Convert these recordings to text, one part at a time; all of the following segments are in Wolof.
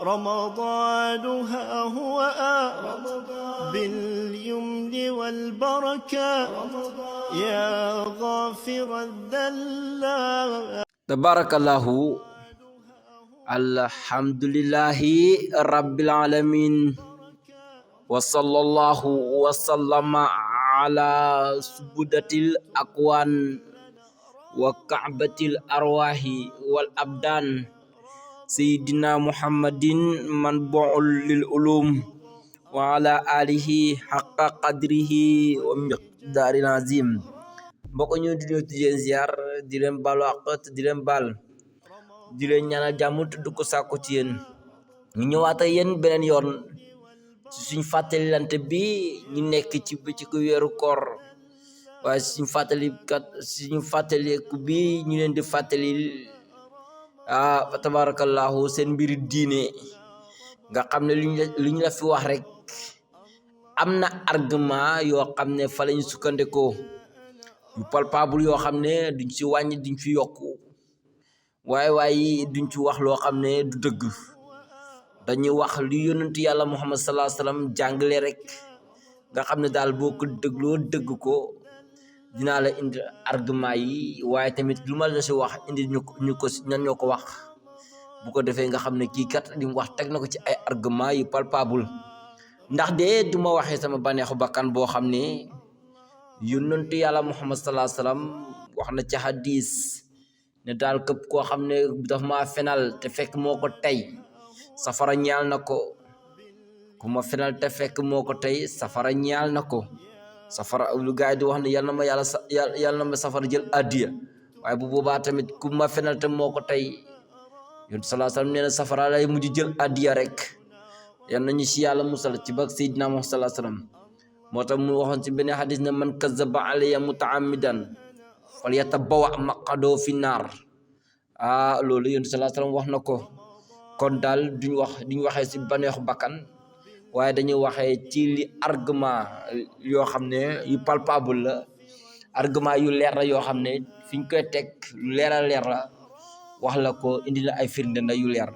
رمضان ها هو باليمن والبركة يا غافر الذلات. تبارك الله. الحمد لله رب العالمين وصلى الله وسلم على سبدة الأكوان وكعبة الأرواح والأبدان سيدنا محمد منبع للعلوم وعلى آله حق قدره ومقدار عظيم. mbokk ñu di leen ziar di leen balu àq di leen bal di leen ñaanal jàmm tudd ko sàkku ci yéen ñu ñëwaat ak yéen beneen yoon ci suñ fàttalilante bi ñu nekk ci bëccëgu weeru koor waaye suñ fàttaliku bi ñu leen di fàttali fa tabarakallahu seen mbiri diine nga xam ne lu ñu la fi wax rek am na argument yoo xam ne fa lañu sukkandikoo yu palpable yoo xam ne duñ ci wàññi duñ ci yokku waaye duñ ci wax loo xam ne du dëgg dañuy wax li yonentu yàlla Muhammad sallallahu alayhi wasallam jàngale rek nga xam ne daal boo ko dégloo dëgg ko dinaa la indi argument yi waaye tamit lu ma la si wax indi ñu ko ñan ñoo ko wax bu ko defee nga xam ne kii kat li mu wax teg na ko ci ay argument yu palpable ndax de duma waxee sama bànneexu bakkan boo xam ne yonentu yàlla Muhammad sallallahu alayhi wasallam wax na ci hadis ne daal képp koo xam ne daf maa fenal te fekk moo ko tey safara ñaal na ko ku ma fenal te fekk moo ko tey safara ñaal na ko safara lu gaay di wax ne yal na ma yàlla na ma safara jël addiya waaye bu boobaa tamit ku ma fenal te moo ko tey yonent sallallahu alayhi wasallam nee na safara lay mujj jël addiya rek yal nañu si yàlla musal ci bak Seydina Muhammad sallallahu alayhi wasallam moo tax mu waxoon ci benn xadis ne man kazaba alayya mutaammidan falyatabawa maqadoo fi naar loolu yonent sallallahu alayhi wasallam wax na ko kon daal duñ waxee ci baneexu bakkan waaye dañuy waxee ci li argument yoo xam ne yu palpable la argument yu leer la yoo xam ne fiñ koy teg lu leer la wax la ko indi la ay firnde na yu leer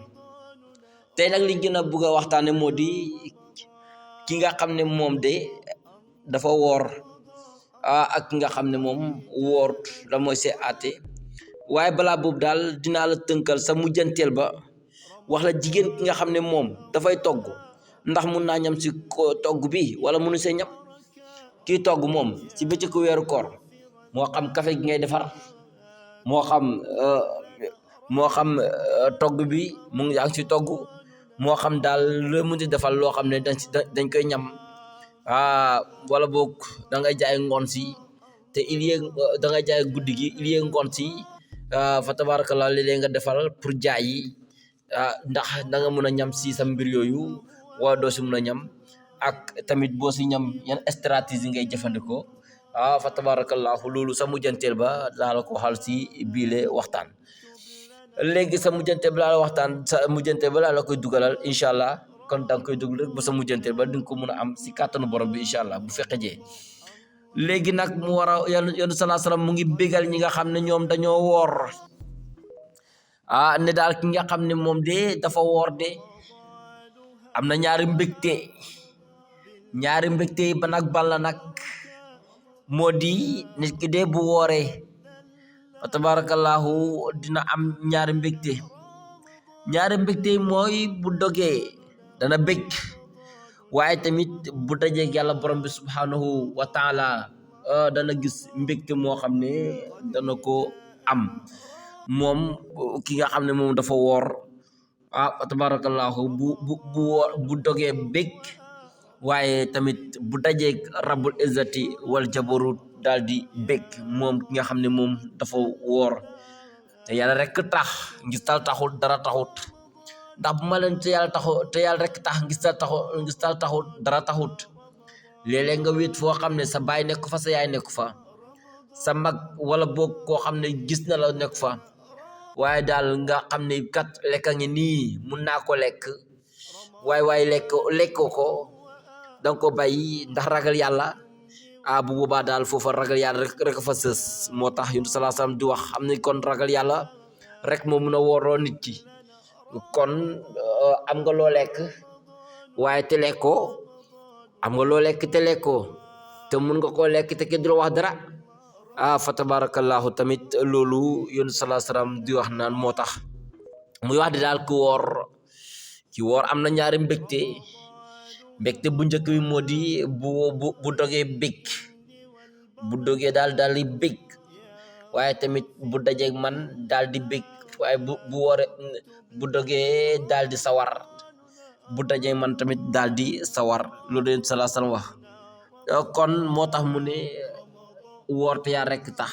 tey nag li gën a bëgg a waxtaane moo di ki nga xam ne moom de dafa woor ak ki nga xam ne moom woort la mooy see àtte waaye balaa boobu daal dinaa la tënkal sa mujjanteel ba wax la jigéen ki nga xam ne moom dafay togg ndax mun naa ñam ci togg bi wala munu see ñam kii togg moom ci bëccëgu weeru koor moo xam café gi ngay defar moo xam togg bi mu ngi ci togg moo xam daal loo mun di defal loo xam ne dañ koy ñam wala boog da ngay jaay ngoon si te da ngay jaay guddi gi ngoon si fa tabarakallah léeg-léeg nga defal pour jaay yi ndax da nga mën a ñam si sa mbir yooyu wala doo si mën a ñam ak tamit boo si ñam yan stratégie ngay jëfandikoo fa tabarakallahu loolu sa mujjanteel ba laa la ko xal si biile waxtaan léegi sa mujjanteel ba laa la koy dugalal incha allah kon da nga koy dugg rek ba sa mujjanteel ba di nga ko mën a am si kàttanu borom bi incha allah bu fekkee jee léegi nag mu war a yonent sallallahu alayhi wasallam mu ngi bégal ñi nga xam ne ñoom dañoo woor ne daal ki nga xam ne moom de dafa woor de am na ñaari mbégte yi ban ak ban la nag moo di nit ki de bu wooree fa tabarakallahu dina am ñaari mbégte yi mooy bu dogee dana bég waaye tamit bu dajeeg yàlla borom bi subhanahu wa taala dana gis mbégte moo xam ne dana ko am moom ki nga xam ne moom dafa woor tabarakallahu bu dogee bég waaye tamit bu dajeeg rabbul izzati wal jabarut daal di bég moom ki nga xam ne moom dafa woor te yàlla rek tax ngistal taxut dara taxut ndax bu ma leen te yàlla rek tax ngistal taxut dara taxut léeg-léeg nga wéet foo xam ne sa baay nekk fa sa yaay nekk fa sa mag wala boog koo xam ne gis na la nekk fa waaye daal nga xam ne kat lekka ngi nii mun naa ko lekk waaye lekkoo ko danga ko bàyyi ndax ragal yàlla bu boobaa daal foofa ragal yàlla rek fa sës moo tax yonent sallallahu alayhi wasallam di wax xam ne kon ragal yàlla rek moo mun a wooroo nit ki kon am nga loo lekk waaye te lekkoo am nga loo lekk te lekkoo te mun nga koo lekk te kenn du la wax dara fa tabarakallahu tamit loolu yoon salaa salaam di wax naan moo tax muy wax di daal ki woor am na ñaari mbégte bu njëkk bi moo di bu dogee bég bu dogee daal di bég waaye tamit bu dajeeg man daal di bég waaye bu woore bu dogee daal di sawar bu dajeeg man tamit daal di sawar loolu yéen salaa salaam wax kon moo tax mu ne woor te yaa rekk tax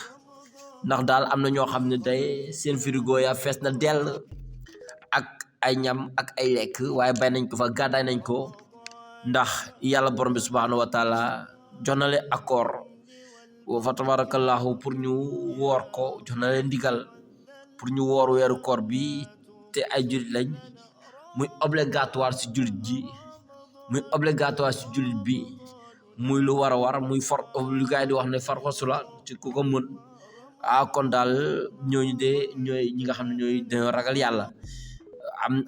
ndax daal am na ñoo xam ne day seen frigo ya fees na dell ak ay ñam ak ay lekk waaye bay nañ ko fa gàddaay nañ ko ndax yàlla borom bi subhanahu wa taala jox na leen accord fa tabarakallahu pour ñu woor ko jox na leen ndigal pour ñu woor weeru koor bi te ay jullit lañ muy obligatoire ci jullit ji muy obligatoire ci jullit bi muy lu war a war muy lu gaay di wax ne far fasula ci ku ko mën kon daal ñooñu de ñooy ñi nga xam ne ñooy dañoo ragal yàlla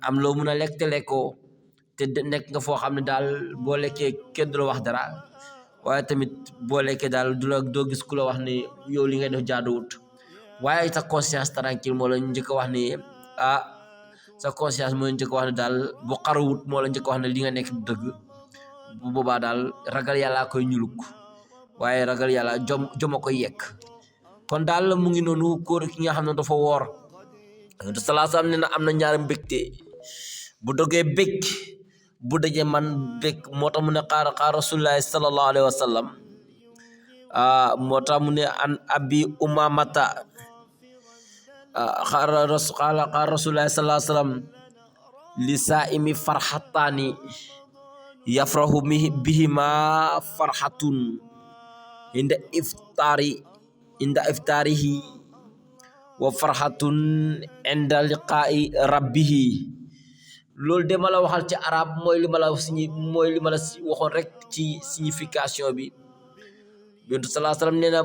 am loo mën a lekk te lekkoo te nekk nga foo xam ne daal boo lekkee kenn du la wax dara waaye tamit boo lekkee daal doo gis ku la wax ne yow li ngay def jaaduwut waaye sa conscience tranquille moo la njëkk a wax ne sa conscience moo la njëkk a wax ne daal bu xarawut moo la njëkk a wax ne li nga nekk du dëgg bu boobaa daal ragal yàlla koy ñuluk waaye ragal yàlla joma koy yekk kon daal mu ngi noonu kóor ki nga xam ne dafa woor te salaasam ne na am na ñaari mbégte bu dogee bég bu dajee man bég moo tax mu ne xaar rasulullahi sallallahu alayhi wa sallam moo tax mu ne an abi umamata xaar rasulullahi sallallahu alayhi wa sallam li saa'imi farxataani yafrahu bihima farxatun inda iftaarihi wa farxatun inda liqaa'i rabbihi loolu de ma la waxal ci arab mooy li ma la waxoon rek ci signification bi yonent sallallahu alayhi wasallam nee na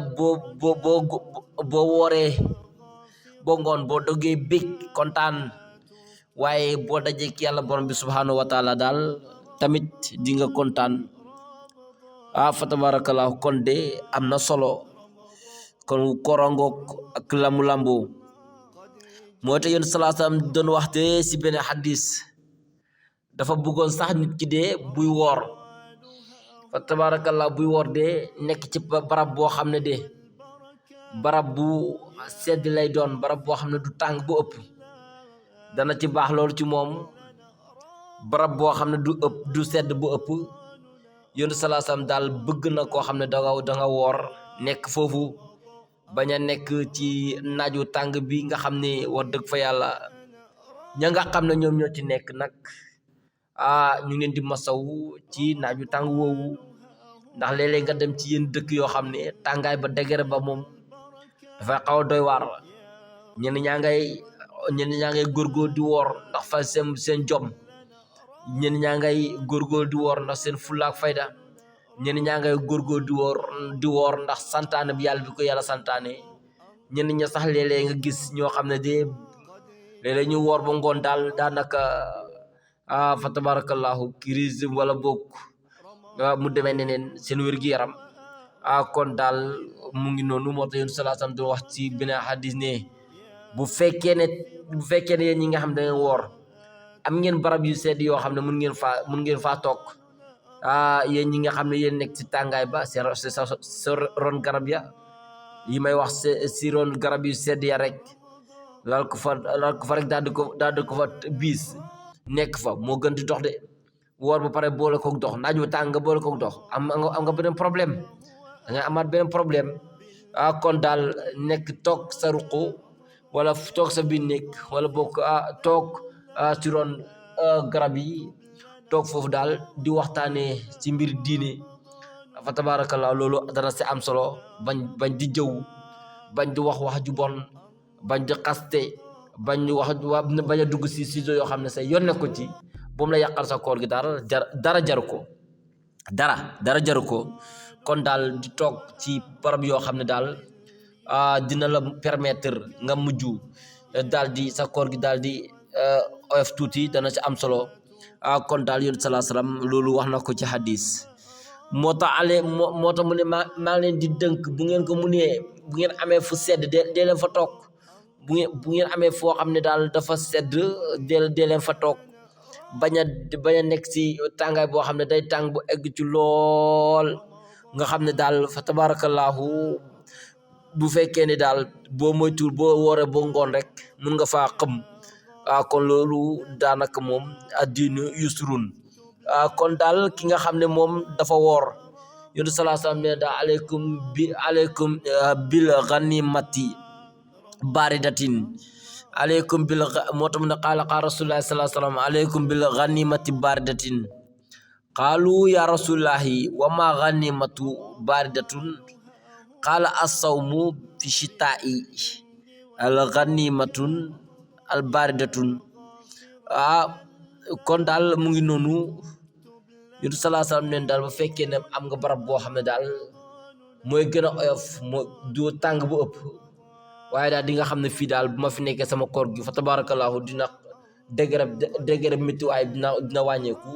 boo wooree boo ngoon boo dogee bég kontaan waaye boo dajee ki yàlla borom bi subhanahu wa taala daal tamit di nga kontaan fa tabarakallahu kon de am na solo kon korongook ak lambo moo tax yonent sallallahu alayhi wasallam doon waxte si benn xadis dafa bëggoon sax nit ki de buy woor fa tabarakallah buy woor de nekk ci barab boo xam ne de barab bu sedd lay doon barab boo xam ne du tàng bu ëpp dana ci baax loolu ci moom barab boo xam ne du sedd bu ëpp yonent sallallahu alayhi wasallam daal bëgg na koo xam ne danga woor nekk foofu bañ a nekk ci naaju tàng bi nga xam ne war dëgg fa yàlla ña nga xam ne ñoom ñoo ci nekk nag ñu ngi leen di masaw ci naaju tàng woowu ndax léeg-léeg nga dem ci yenn dëkk yoo xam ne tàngaay ba degere ba moom dafay xaw a doy waar ñenn ñaa ngay góorgóor di woor ndax fa seen jom ñenn ñaa ngay góorgóor di woor ndax seen fulla ak fayda ñenn ñaa ngay góorgóor di woor ndax santaane bi yàlla bi ko yàlla santaane ñenn ña sax léeg-léeg nga gis ñoo xam ne de léeg-léeg ñu woor ba ngoon daal daanaka fa tabarakallahu crise wala boog mu demee neneen seen wér-gi-yaram kon daal mu ngi noonu moo tax yéen sallallahu alayhi wasallam doon wax ci beneen hadis ne bu fekkee ne yéen ñi nga xam ne da ngeen woor am ngeen barab yu sedd yoo xam ne mun ngeen faa toog yéen ñi nga xam ne yéen nekk ci tàngaay ba sa ron garab ya yi may wax si ron garab yu sedd ya rek lal ko fa rek daal di ko fa biis nekk fa moo gën di dox de woor ba pare boole koog dox naaj wu tàng nga boole koog dox am nga beneen problème da nga amaat beneen problème kon daal nekk toog sa ruqu wala toog sa biir nekk wala boog toog ci ron garab yi toog foofu daal di waxtaanee ci mbir diine fa tabarakallah loolu dana si am solo bañ di jëw bañ di wax ju bon bañ di xaste bañ a dugg si ciseaux yoo xam ne say yoon ko ci bu mu la yàqal sa koor gi dara jaru ko dara jaru ko kon daal di toog ci barab yoo xam ne daal dina la permettre nga mujj daal di sa koor gi daal di oyof tuuti dana ci am solo kon daal yonent salaa salaam loolu wax na ko ci hadis moo tax mu ne maa leen di dënk bu ngeen ko munee bu ngeen amee fu sedd dee leen fa toog bu ngeen amee foo xam ne daal dafa sedd dee leen fa toog bañ a nekk si tàngaay boo xam ne day tàng bu egg ci lool nga xam ne daal fa tabarakallahu bu fekkee ne daal boo moytuwul boo wooree ba ngoon rek mun nga faa xam kon loolu daanaka moom addiinu yusrun kon daal ki nga xam ne moom dafa woor yonent sallallahu alayhi wasallam ne daal aleykum bil ghanimati baridatin aleykum bil moo tax mu ne qaala rasulullahi sallallahu alayhi wasallam aleykum bil ghanimati baridatin qaalu ya rasulullahi wa ma ghanimatu baridatun qaala as-sawmu fi shitaa'i al ghanimatun al baridatun kon daal mu ngi noonu yonent sallallahu alayhi wasallam ne daal bu fekkee ne am nga barab boo xam ne daal mooy gën a oyof moo du tàng bu ëpp waaye daal di nga xam ne fii daal bu ma fi nekkee sama koor gi fa tabarakallahu dina dëgërëb métti waaye dina wàññeeku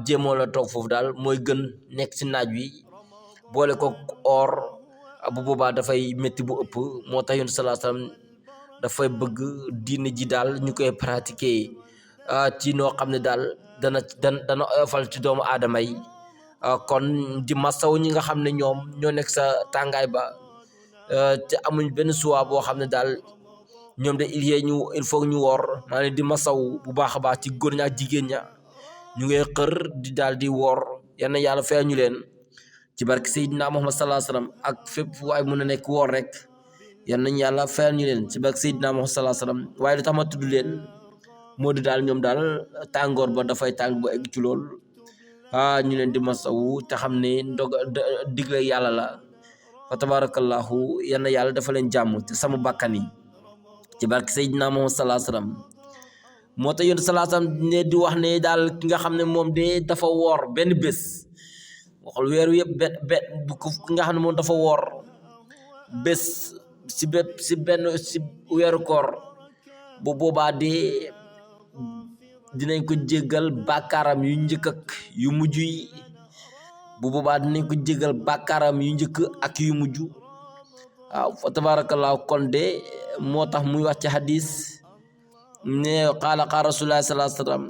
jéemoon la toog foofu daal mooy gën nekk ci naaj wi boole ko or bu boobaa dafay métti bu ëpp moo tax yonent sallallahu alayhi wasallam dafay bëgg diine ji daal ñu koy pratiquer ci noo xam ne daal dana oyofal ci doomu aadama yi kon di masaw ñi nga xam ne ñoom ñoo nekk sa tàngaay ba te amuñ benn choix boo xam ne daal ñoom de il faut ñu woor maa ne di masaw bu baax a baax ci góor ña ak jigéen ña ñu ngay xër di daal di woor yal na yàlla fay ñu leen ci barke Seydina Muhammad sallallahu alayhi wasallam ak fépp waaye mën a nekk woor rek yal nañ yàlla fayal ñu leen ci barke Seydina Muhammad sallallahu alayhi wasallam waaye lu tax ma tudd leen moo di daal ñoom daal tàngoor ba dafay tàng bu egg ci lool ñu leen di masawu te xam ne digle yàlla la fa tabarakallahu yal na yàlla dafa leen jàmm te sama bakkan yi ci barke Seydina Muhammad sallallahu alayhi wasallam moo tax yonent sallallahu alayhi wasallam ne di wax ne daal ki nga xam ne moom de dafa woor benn bés waxul weeru yëpp ki nga xam ne moom dafa woor bés si weeru koor bu boobaa de dinañ ko jéggal bàkkaaram yu njëkk ak yu mujj yi bu boobaa dinañ ko jéggal bàkkaaram yu njëkk ak yu mujj waaw fa tabarakallahu kon de moo tax muy wax ci hadis ne qaala rasulullah sallallahu alayhi wasallam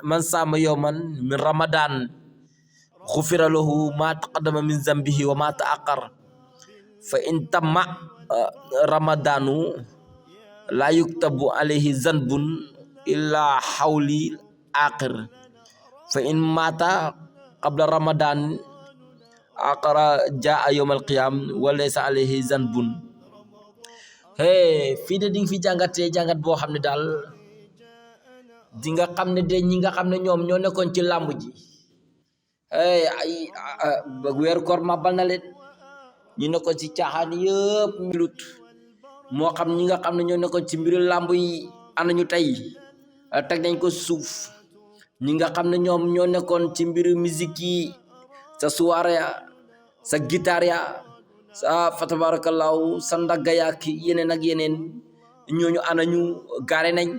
man saama yawman min ramadan xufira lahu ma taqaddama min zambihi wa ma ta'aqqar fa in tamma ramadanu la yuktabu alayhi zanbun illa hawli aqir fa in mata qabla ramadan aqara jaa yawm alqiyam wa laysa alayhi zanbun fii de di nga fi jàngat boo xam ne daal di nga xam ne de ñi nga xam ne ñoom ñoo nekkoon ci làmb ji weeru koor mabal na leen ñu nekkoon ci caaxaan yëpp milut moo xam ñi nga xam ne ñoo nekkoon ci mbiru làmb yi anañu tey teg nañ ko suuf ñi nga xam ne ñoom ñoo nekkoon ci mbiru musique yi sa soirée ya sa guitare ya sa fa tabarakallahu sa ndagga yaak yeneen ak yeneen ñooñu anañu gaare nañ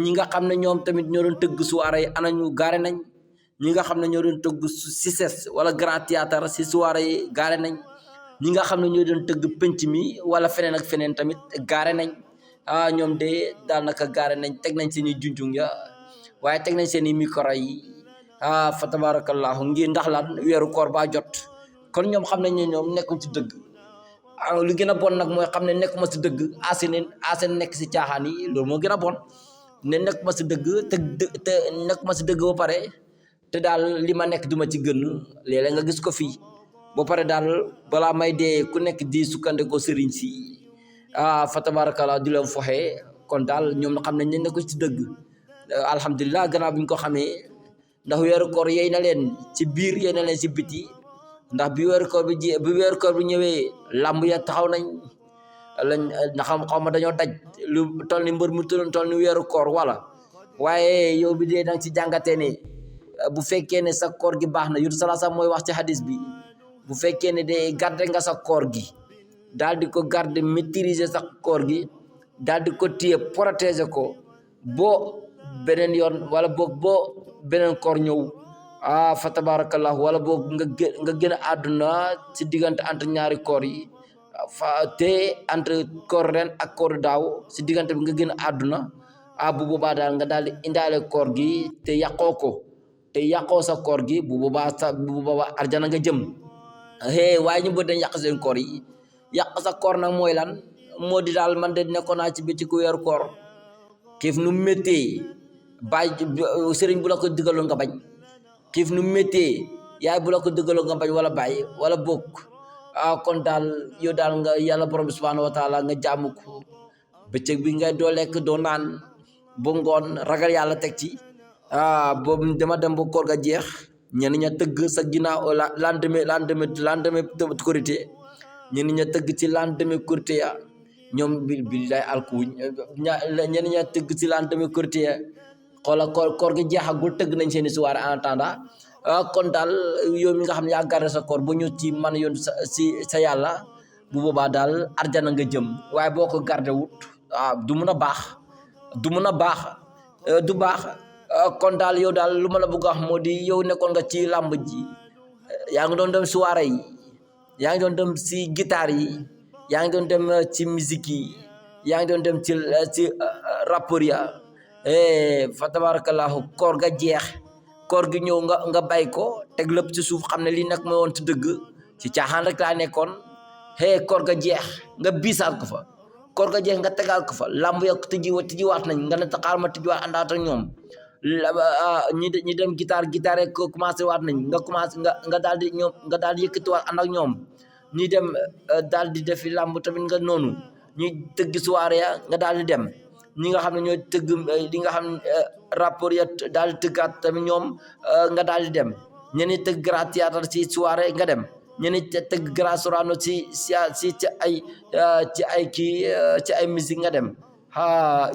ñi nga xam ne ñoom tamit ñoo doon tëgg soirée yi anañu gaare nañ ñi nga xam ne ñoo doon tëgg si ses wala grand théâtre si soirée yi gaare nañ ñi nga xam ne ñoo doon tëgg penc mi wala feneen ak feneen tamit gaare nañ ñoom de daanaka gaare nañ teg nañ seeni junjung ya waaye teg nañ seeni micro yi fa tabarakallahu ngir ndax lan weeru koor ba jot kon ñoom xam nañ ne ñoom nekkuñ ci dëgg lu gën a bon nag mooy xam ne nekkuma si dëgg aseen nekk si caaxaan yi loolu moo gën a bon ne nekkuma si dëgg te nekkuma si dëgg ba pare te daal li ma nekk duma ci gën léeg-léeg nga gis ko fii ba pare daal balaa may dee ku nekk di sukkandikoo sëriñ si fa tabarakallah di leen foxe kon daal ñoom xam nañ ne nekkuñ ci dëgg alhamdulilah gannaaw bi ñu ko xamee ndax weeru koor yey na leen ci biir yey na leen ci biti ndax bi weeru koor bi ñëwee làmb ya taxaw nañ lañ na xaw ma dañoo daj lu toll ni mbër mu toll ni weeru koor wala waaye yow bi dee danga ci jàngatee ne bu fekkee ne sa koor gi baax na yu salaa sax mooy wax ci hadis bi bu fekkee ne de gàdde nga sa koor gi daal di ko garder maîtriser sax koor gi daal di ko téye protéger ko boo beneen yoon wala boog boo beneen koor ñëw fa tabarakallah wala boog nga gën a àdduna si diggante entre ñaari koor yi te entre koor ren ak koor daaw si diggante bi nga gën a àdduna bu boobaa daal nga daal di indaale koor gi te yàqoo ko te yàqoo sa koor gi bu boobaa arjana nga jëm waaye ñu bëri dañ yàq seen koor yi yàq sa koor nag mooy lan moo di daal man de nekkoon naa ci bëccëgu weeru koor xiif nu méttee bàyyi sëriñ bu la ko digaloon nga bañ xiif nu méttee yaay bu la ko digaloon nga bañ wala bàyyi wala bokk kon daal yow daal nga yàlla borom bi subhanahu wa taala nga jaamu ko bëccëg bi ngay doo lekk doo naan ba ngoon ragal yàlla teg ci boobu dama dem ba koor ga jeex ñenn ña tëgg sa ginnaaw lendemain korité ñenn ña tëgg ci lendemain korité ya ñoom bi lay alkuuñ ñenn ña tëgg ci lendemain korité ya xoola koor gi jeexagul tëgg nañ seeni soirée en attendant kon daal yow mi nga xam ne yaa garder sa koor ba ñëw ci man yoon sa yàlla bu boobaa daal arjana nga jëm waaye boo ko garder wut du mun a baax du baax kon daal yow daal lu ma la bëgg a wax moo di yow nekkoon nga ci làmb ji yaa ngi doon dem soirée yi yaa ngi doon dem si guitare yi yaa ngi doon dem ci musique yi yaa ngi doon dem ci rappeur ya fa tabarakallahu koor ga jeex koor gi ñëw nga bay ko teg lépp ci suuf xam ne lii nag mooy woon ci dëgg ci caaxaan rek laa nekkoon koor ga jeex nga biisaat ko fa koor ga jeex nga tegaat ko fa làmb ya tijjiwaat nañ nga ne taxaar ma tijjiwaat àndaat ak ñoom ñi dem guitare ko commencé waat nañ nga daal di ñoom nga daal di yëkkatiwaat ànd ak ñoom ñi dem daal di defi làmb tamit nga noonu ñi tëgg soirée ya nga daal di dem ñi nga xam ne ñooy tëgg li nga xam rapport ya daal di tëggaat tamit ñoom nga daal di dem ñenn tëgg grand théâtre ci soirée nga dem ñenn tëgg grand Sorano ci ay musique nga dem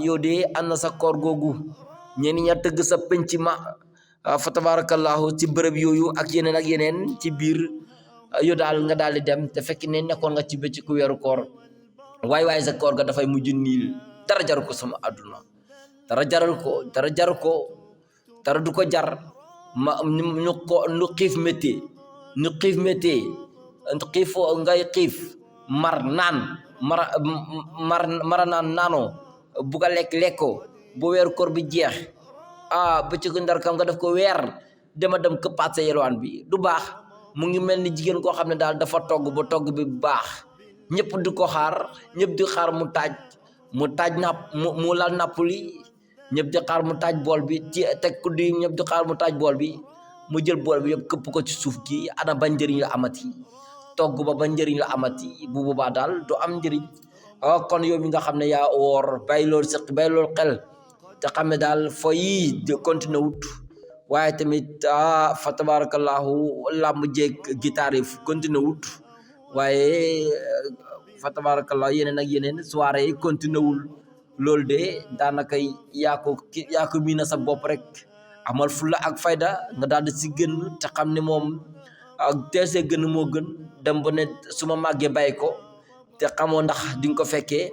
yow de ànd na sa koor googu ñenn ña tëgg sa penc ma fa tabarakallahu ci bërëb yooyu ak yeneen ci biir yow daal nga daal di dem te fekk ne nekkoon nga ci bëccëgu weeru koor waaye sa koor ga dafay mujj niil dara jaru ko sama àdduna dara jaru ko dara du ko jar ñu xiif méttee ngay xiif mara naan naanoo bugg a lekkoo bu weeru koor bi jeex bëccëgu ndar kam nga def ko weer dema dem këppaat sa yelwaan bi du baax mu ngi mel ni jigéen koo xam ne daal dafa togg ba togg bi baax ñëpp di ko xaar mu taaj mu lal napp li ñëpp di xaar mu taaj bool bi ci teg ku di ñëpp di xaar mu taaj bool bi mu jël bool bi yëpp këpp ko ci suuf gi ana ba njëriñ la amati togg ba njëriñ la amati bu boobaa daal du am njëriñ kon yow mi nga xam ne yaa woor bàyyi loolu xel te xam ne daal fo yi de continuer wut waaye tamit fa tabarakallahu làmb jeeg guitare yi continuer wut waaye fa tabarakallahu yeneen soirée yi continuer wul loolu de daanaka yaa ko miina sa bopp rek amal fulla ak fayda nga daal di si gën te xam ne moom teel see gën moo gën dem ba ne su ma màggee bàyyi ko te xamoo ndax di nga ko fekkee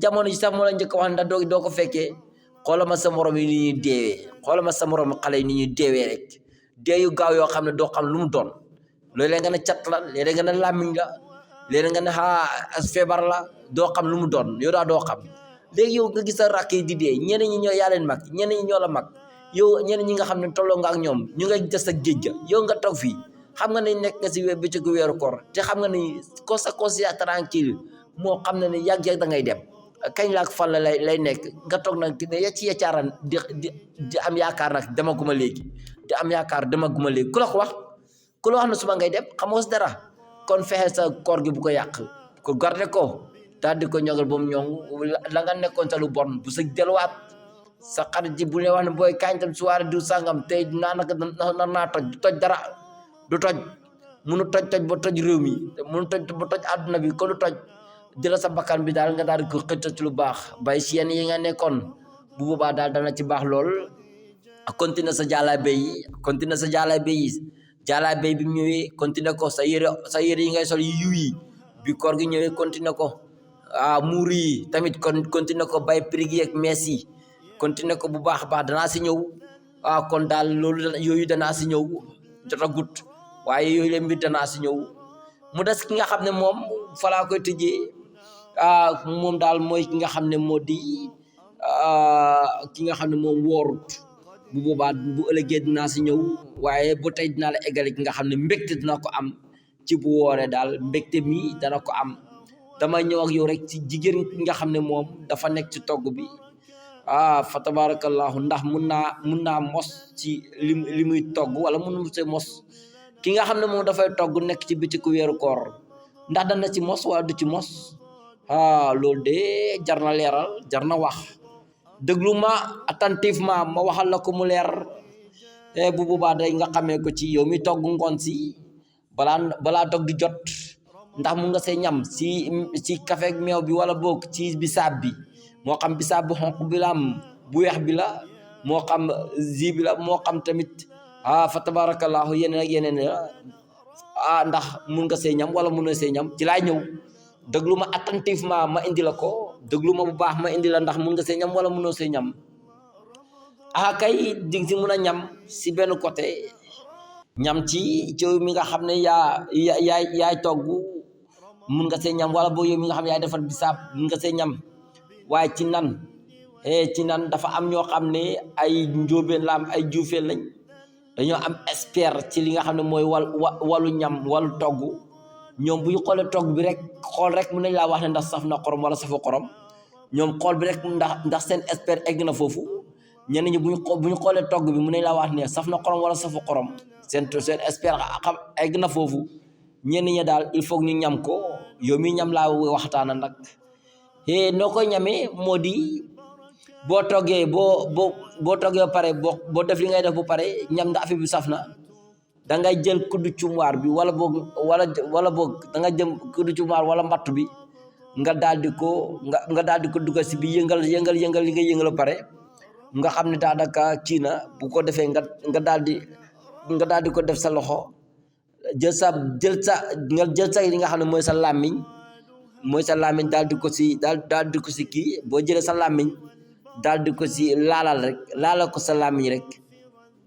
jamono ji sax moo la njëkk wax ndax doo ko fekkee xoolal ma sa morom yi ni ñuy deewee xoolal ma sa morom xale yi ni ñuy deewee rek dee yu gaaw yoo xam ne doo xam lu mu doon léeg-léeg nga ne cat la léeg-léeg nga ne làmmiñ la léeg-léeg nga ne feebar la doo xam lu mu doon yow daal doo xam léegi yow nga gis sa rakk yi di dee ñeneen ñi ñoo yaa leen mag ñeneen ñi ñoo la mag yow ñeneen ñi nga xam ne tolloo nga ak ñoom ñu ngay des ak géej ga yow nga toog fii xam nga ne nekk nga si bëccëgu weeru koor te xam nga ni sa conscience tranquille moo xam ne ne yàgg-yàgg da ngay dem kañ la ak fan la lay nekk nga toog nag ne ci yaccaaran di am yaakaar nag demaguma léegi di am yaakaar demaguma léegi ku la ko wax ne suba ngay dem xamoo si dara kon fexe sa koor gi bu ko yàq ko garde ko daal di ko ñogal ba mu ñoŋ la nga nekkoon sa lu bon bu sa delluwaat sa xarit ji bu ne wax ne booy kañ tam soirée du sangam tey naa toj dara du toj munu toj ba toj réew mi munu toj ba toj àdduna bi ko du toj jëla sa bakkan bi daal nga daal di ko xëcc ci lu baax bay si yenn yi nga nekkoon bu boobaa daal dana ci baax lool continuer sa jàllaabe yi jàllaabe bi mu ñëwee continuer ko sa yére yi ngay sol yu yiw yi bi koor gi ñëwee continuer ko muur yi tamit kon continuer ko bay prix yi ak mees yi continuer ko bu baax a baax danaa si ñëw kon daal loolu yooyu danaa si ñëw jotagut waaye yooyu la mbir danaa si ñëw mu des ki nga xam ne moom fa laa koy tëjee moom daal mooy ki nga xam ne moo di ki nga xam ne moom woorut bu boobaa bu ëllëgee dinaa si ñëw waaye bu tey dinaa la eggale ki nga xam ne mbégte dina ko am ci bu wooree daal mbégte mi dana ko am dama ñëw ak yow rek ci jigéen ki nga xam ne moom dafa nekk ci togg bi fa tabarakallahu ndax mun naa mos ci li muy togg wala mun mu see mos ki nga xam ne moom dafay togg nekk ci bitiku weeru koor ndax dana ci mos wala du ci mos loolu de jar na leeral jar na wax déglu ma attentivement ma waxal la ko mu leer bu boobaa day nga xamee ko ci yow mi togg ngoon si balaa dog di jot ndax mun nga see ñam si café ak meew bi wala boog ci bisaab bi moo xam bisaab bu xonq bi la am bu weex bi la moo xam zi bi la moo xam tamit fa tabarakallahu yeneen ak yeneen la ndax mun nga see ñam wala mun nga see ñam ci laay ñëw déglu ma attentivement ma indi la ko déglu ma bu baax ma indi la ndax mun nga see ñam wala munoo see ñam kay di si mun a ñam si benn côté ñam ci yow mi nga xam ne yaay togg mun nga see ñam wala boo yow mi nga xam ne yaay defar bisaab mun nga see ñam waaye ci nan dafa am ñoo xam ne ay njóobeen la am ay juufeen lañ dañoo am expert ci li nga xam ne mooy wàllu ñam wàllu togg ñoom bu ñu xoolee togg bi rek xool rek mun nañ laa wax ne ndax saf na xorom wala safu xorom ñoom xool bi rek ndax seen expert egg na foofu ñenn ñi bu ñu xoolee togg bi mun nañ laa wax ne saf na xorom wala safu xorom seen expert xam egg na foofu ñenn ñi daal il faut ñu ñam ko yow mi ñam laa waxtaana nag noo koy ñamee moo di boo toggee boo toggee ba pare boo def li ngay def bu pare ñam ndax affaire bi saf na da ngay jël kuddu cumwaar bi wala boog da nga jëm kuddu cumwaar wala mbattu bi nga daal di ko dugal si bi yëngal li nga yëngal ba pare nga xam ne daanaka kii na bu ko defee nga daal di ko def sa loxo jël sa li nga xam ne mooy sa làmmiñ daal di ko si kii boo jëlee sa làmmiñ daal di ko si laalal ko sa làmmiñ rek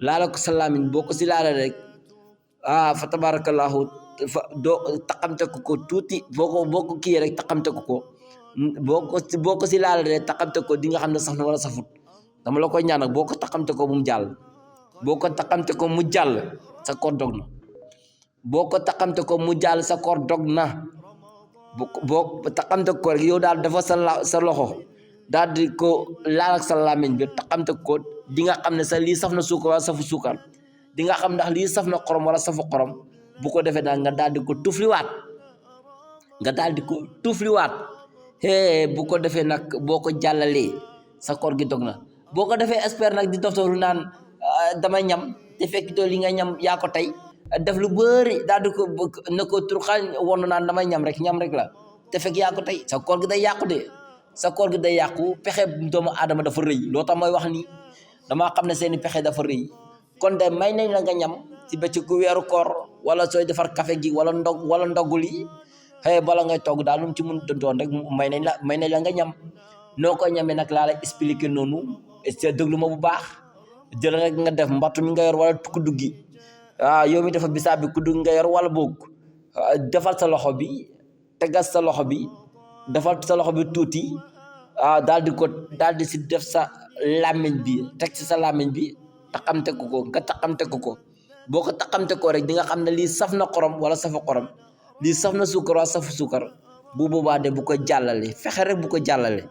laalal ko sa làmmiñ boo ko si laalal rek fa tabarakallahu doo taxamte ko tuuti boo ko kii rek taxamte ko boo ko si laalal rek taxamte ko di nga xam ne saf na wala safut dama la koy ñaan nag boo ko taxamte ko mu jàll boo ko taxamte ko mu jàll sa koor dog na boo ko taxamte ko mu jàll sa koor dog na boo taxamte ko rek yow daal dafa sa loxo daal di ko laal ak sa làmmiñ bi taxamte ko di nga xam ne sa lii saf na suukar wala safu suukar di nga xam ndax lii saf na xorom wala safu xorom bu ko defee daal nga daal di ko tufliwaat bu ko defee nag boo ko jàllalee sa koor gi dog na boo ko defee expert nag di doftoru naan damay ñam te fekk to li nga ñam yaa ko tey def lu bëri daal di ko na ko turxaan won naan damay ñam rek la te fekk yaa ko tey sa koor gi day yàqu de sa koor gi day yàqu pexe doomu aadama dafa rëy loo tax mooy wax ni damaa xam ne seeni pexe dafa rëy kon de may nañ la nga ñam ci bëccëgu weeru koor wala sooy defar café gi wala ndogul yi bala ngay togg daal lu mu ci mun doon rek may nañ la nga ñam noo koy ñamee nag laa la expliquer noonu est déglu ma bu baax jël rek nga def mbattu mi nga yor wala kuddu gi yow mi dafa bisaab bi kuddu nga yor wala boog defal sa loxo bi tegal sa loxo bi defal sa loxo bi tuuti daal di si def sa làmmiñ bi teg ci sa làmmiñ bi taxamte ko boo ko taxamte ko rek di nga xam ne lii saf na xorom wala safa xorom lii saf na suukar wala safu suukar bu boobaa de bu ko jàllale fexe rek bu ko jàllale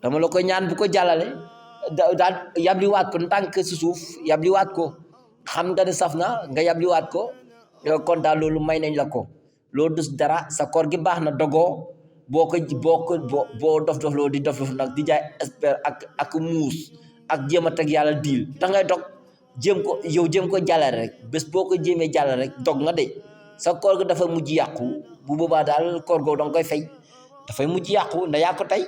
dama la ko ñaan bu ko jàllale daal yabliwaat ko ndànk si suuf yabliwaat ko xam nga ne saf na nga yabliwaat ko kon daal loolu may nañ la ko loolu dus dara sa koor gi baax na dogoo boo dof loolu di dof nag di jaay expert ak muus ak jéem a teg yàlla diil da ngay dog jéem ko jàllale rek bés boo ko jéemee jàllale rek dog nga de sa koor gi dafa mujj yàqu bu boobaa daal koor googu danga koy fay dafay mujj yàqu nda yaa ko tey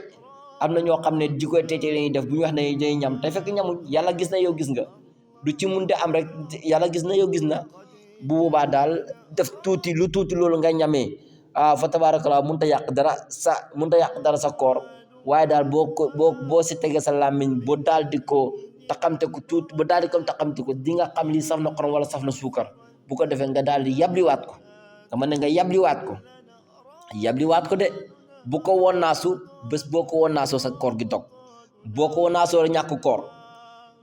am na ñoo xam ne di koy tey lañuy def bu ñu wax ne dañuy ñam te fekk ñamuñ yàlla gis na yow gis nga du ci mun de am rek yàlla gis na yow gis na bu boobaa daal def lu tuuti loolu nga ñamee fa tabarakallah munta yàq dara sa koor waaye daal boo si tege sa làmmiñ boo daal di ko taxamte ko tuuti ba daal di ko taxamte ko di nga xam lii saf na xorom wala saf na suukar bu ko defee nga daal di yabliwaat ko dama ne nga yabliwaat ko de bu ko wonnaasu bés boo ko wonnaasoo sa koor gi dog boo ko wonnaasoo ñàkk koor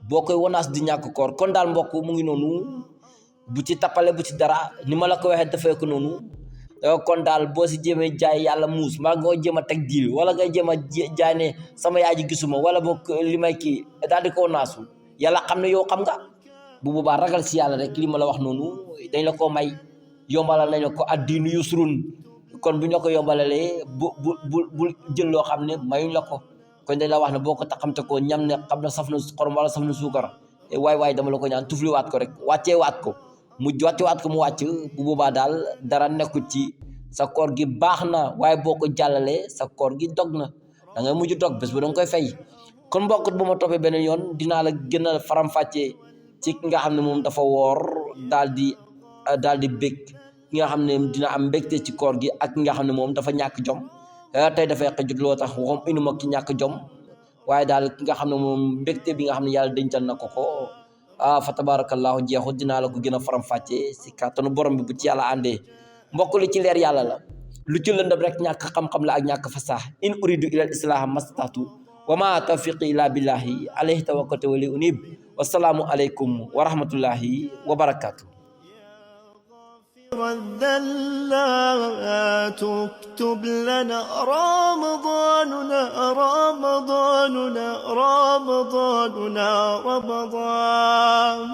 boo koy wonnaas di ñàkk koor kon daal mbokk mu ngi noonu bu ci tappale bu ci dara ni ma la ko waxee defee ko noonu kon daal boo si jéemee jaay yàlla muus maa nga jéem a teg diil wala nga jéem a jaay ne sama yaay ji gisuma wala boo li may kii daal di ko wonnaasu yàlla xam ne yow xam nga bu boobaa ragal si yàlla rek li ma la wax noonu dañ la ko may yombalal nañ la ko addiinu yusrun kon bu ñu la ko yombalalee bu jël loo xam ne mayuñ la ko kon dañ la wax ne boo ko taxamte ko ñam ne xam na saf na xorom wala saf na suukar waay dama la ko ñaan tufliwaat ko rek wàcceewaat ko mu wàcc bu boobaa daal dara nekkul ci sa koor gi baax na waaye boo ko jàllalee sa koor gi dog na da ngay mujj dog bés bu danga koy fay kon mbokk bu ma toppee beneen yoon dinaa la gën a faram-fàccee ci ki nga xam ne moom dafa woor daal di bég ki nga xam ne dina am mbégte ci koor gi ak ki nga xam ne moom dafa ñàkk jom tey dafay xëjut loo tax waxam inuma ki ñàkk jom waaye daal ki nga xam ne moom mbégte bi nga xam ne yàlla dencal na ko fa tabarakallahu jeexut dinaa la ko gën a faram-fàccee si kàttanu borom bi bu ci yàlla àndee mbokk li ci leer yàlla la lu ci lëndëm rek ñàkk xam-xam la ak ñàkk fasaax in uridu ila al islaha mastatu wa ma tawfiqi illa billahi alayhi tawakkaltu wa ilayhi unib wasalaamu aleykum wa rahmatullahi wa barakatuh الذلات اكتب لنا رمضان